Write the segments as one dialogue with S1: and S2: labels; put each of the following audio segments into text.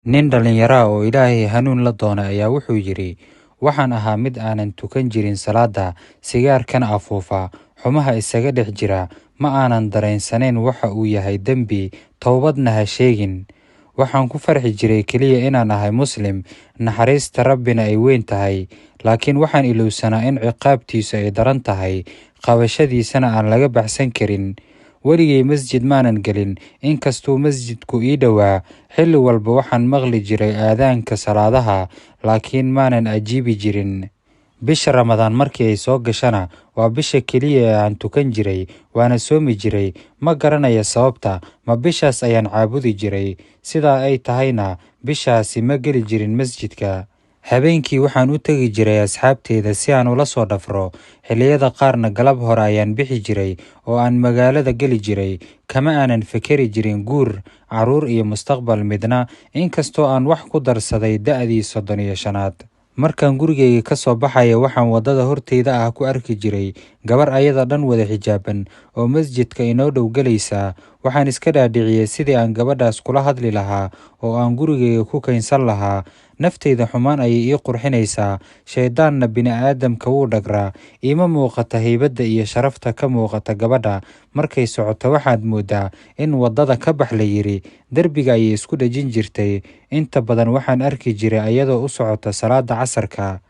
S1: Nin dhallinyaro ah oo Ilaahay hanuun la doonay ayaa wuxuu yidhi, "Waxaan ahaa mid aanan tukan jirin salaadda, sigaarkana afuufa, xumaha isaga dhex jira, ma aanan dareensanayn waxa uu yahay dembi, towbadna ha sheegin. Waxaan ku farxi jiray kaliya inaan ahay Muslim, naxariista Rabbina ay weyn tahay, laakiin waxaan ilowsanaa in ciqaabtiisu ay daran tahay, qabashadiisana aan laga baxsan karin. Weligay masjid maanan gelin, inkastuu masjidku ii dhowaa. Xilli walba waxaan maqli jiray aadaanka salaadaha, laakiin maanan ajiibi jirin. Bisha Ramadaan markii ay soo gashana waa bisha keliya ee aan tukan jiray, waana soomi jiray. Ma garanayo sababta, ma bishaas ayaan caabudi jiray. Sidaa ay tahayna bishaasi ma geli jirin masjidka. Habeenkii waxaan u tegi jiray asxaabteyda si aan ula soo dhafro. Xilliyada qaarna galab hore ayaan bixi jiray oo aan magaalada geli jiray. Kama aanan fekeri jirin guur, carruur iyo mustaqbal midna, inkastoo aan wax ku darsaday da'dii 35aad. Markaan gurigeyga ka soo baxayo waxaan waddada horteyda ah ku arki jiray gabar ayada dhan wada xijaaban oo masjidka inoo dhow gelaysa. Waxaan iska dhaadhiciyay sidii aan gabadhaas kula hadli lahaa oo aan gurigeyga ku kaynsan lahaa. Nafteyda xumaan ayay ii qurxinaysaa, shayddaanna bini'aadamka wuu dhagraa. Iima muuqata haybadda iyo sharafta ka muuqata gabadha. Markay socoto waxaad mooddaa in waddada ka bax la yiri. Derbiga ayay isku dhejin jirtay. Inta badan waxaan arki jiray ayadoo u socota salaadda casarka.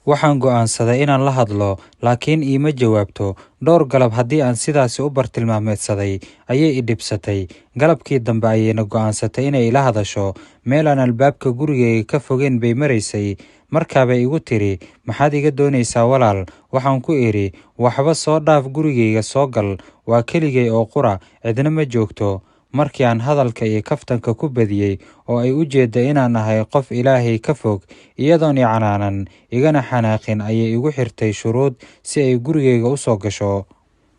S1: Waxaan go'aansaday inaan la hadlo, laakiin iima jawaabto. Dhowr galab haddii aan sidaasi u bartilmaameedsaday ayay i dhibsatay. Galabkii dambe ayayna go'aansatay inay ila hadasho. Meel aan albaabka gurigeyga ka fogeyn bay maraysay. Markaabay igu tiri, 'Maxaad iga doonaysaa walaal?' Waxaan ku idhi, 'Waxba soo dhaaf, gurigeyga soo gal, waa keligay oo qura, cidna ma joogto.' Markii aan hadalka iyo kaftanka ku badiyay oo ay u jeeddo inaan ahay qof Ilaahay ka fog, iyadoon i canaanan, igana xanaaqin ayay igu xirtay shuruud si ay gurigeyga u soo gasho.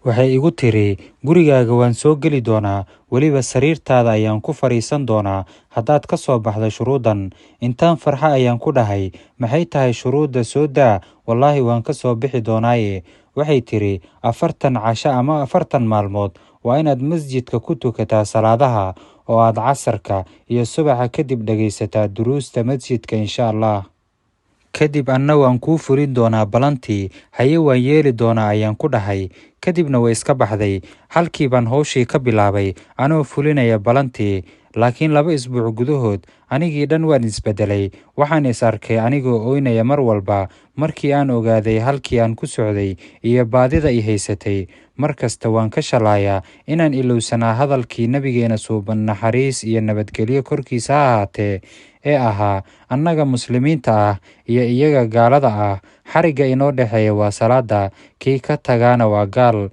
S1: Waxay igu tiri, 'Gurigaaga waan soo geli doonaa, weliba sariirtaada ayaan ku fadhiisan doonaa haddaad ka soo baxdo shuruuddan.' Intaan farxa ayaan ku dhahay, 'Maxay tahay shuruudda? Soo daa, wallaahi waan ka soo bixi doonaaye.' Waxay tiri, 40 casho ama 40 maalmood waa inaad masjidka ku tukataa salaadaha oo aad casarka iyo subaxa kadib dhagaysataa duruusta masjidka insha Allah. Kadib anna waan kuu fulin doonaa ballantii. Haye, waan yeeli doonaa ayaan ku dhahay. Kadibna way iska baxday. Halkii baan hawshii ka bilaabay anoo fulinaya ballantii. Laakiin 2 isbuuc gudahood anigii dhan waan isbedelay. Waxaan is arkay anigoo ooynaya mar walba markii aan ogaaday halkii aan ku socday iyo baadida i haysatay. Mar kasta waan ka shalaayaa inaan ilowsanaa hadalkii Nabigeena suuban, naxariis iyo nabadgelyo korkiisa ha ahaatee, ee ahaa, annaga muslimiinta ah iyo iyaga gaalada ah, xarigga inoo dhexeeya waa salaadda, kii ka tagaana waa gaal.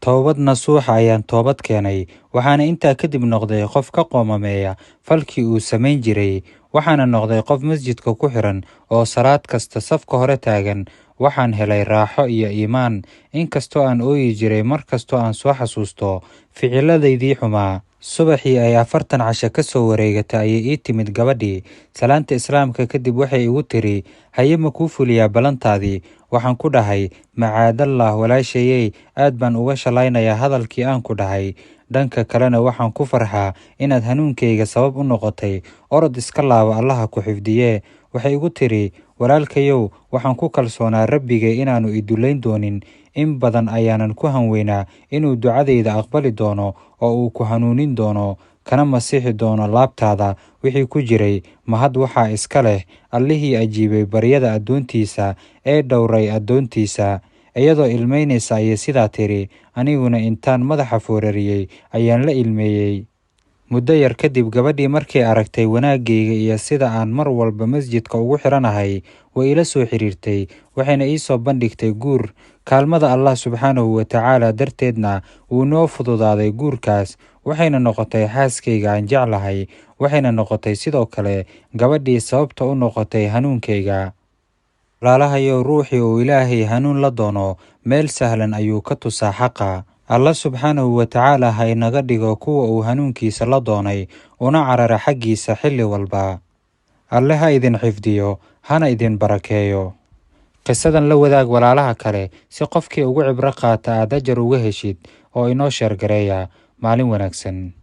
S1: Toobad nasuuxa ayaan toobad keenay, waxaana intaa kadib noqday qof ka qoomameeya falkii uu samayn jiray. Waxaana noqday qof masjidka ku xiran oo salaad kasta safka hore taagan. Waxaan helay raaxo iyo iimaan, inkastoo aan ooyi jiray mar kastoo aan soo xasuusto ficiladaydii xumaa. Subaxii ay 40 casho ka soo wareegatay ayay ii timid gabadhii. Salaanta Islaamka kadib waxay igu tiri, 'Haye, ma kuu fuliyaa ballantaadii?' Waxaan ku dhahay, 'Macaadallah walaashayey, aad baan uga shalaynayaa hadalkii aan ku dhahay. Dhanka kalena waxaan ku farxaa inaad hanuunkayga sabab u noqotay. Orod iska laabo, Allaha ku xifdiye.' Waxay igu tiri, 'Walaalkayow, waxaan ku kalsoonaa Rabbigay inaanu i dullayn doonin. In badan ayaanan ku hanweynaa inuu ducadayda aqbali doono oo uu ku hanuunin doono, kana masixi doono laabtaada wixii ku jiray. Mahad waxaa iska leh Allihii ajiibay baryada addoontiisa ee dhowray addoontiisa.' Iyadoo ilmeynaysa ayay sidaa tiri, aniguna intaan madaxa foorariyay ayaan la ilmeeyay. Muddo yar kadib gabadhii markay aragtay wanaaggayga iyo sida aan mar walba masjidka ugu xiranahay, way ila soo xiriirtay, waxayna ii soo bandhigtay guur. Kaalmada Allah subxaanahu wa tacaala darteedna wuu noo fududaaday guurkaas, waxayna noqotay xaaskayga aan jeclahay, waxayna noqotay sidoo kale gabadhii sababta u noqotay hanuunkayga. Walaalahayow, ruuxii uu Ilaahay hanuun la doono, meel sahlan ayuu ka tusaa xaqa. Allah subxaanahu wa tacaala ha inaga dhigo kuwa uu hanuunkiisa la doonay, una carara xaggiisa xilli walba. Alle ha idin xifdiyo, hana idin barakeeyo. Qisadan la wadaag walaalaha kale si qofkii ugu cibro qaata aad ajar uga heshid, oo inoo sheer gareeya. Maalin wanaagsan.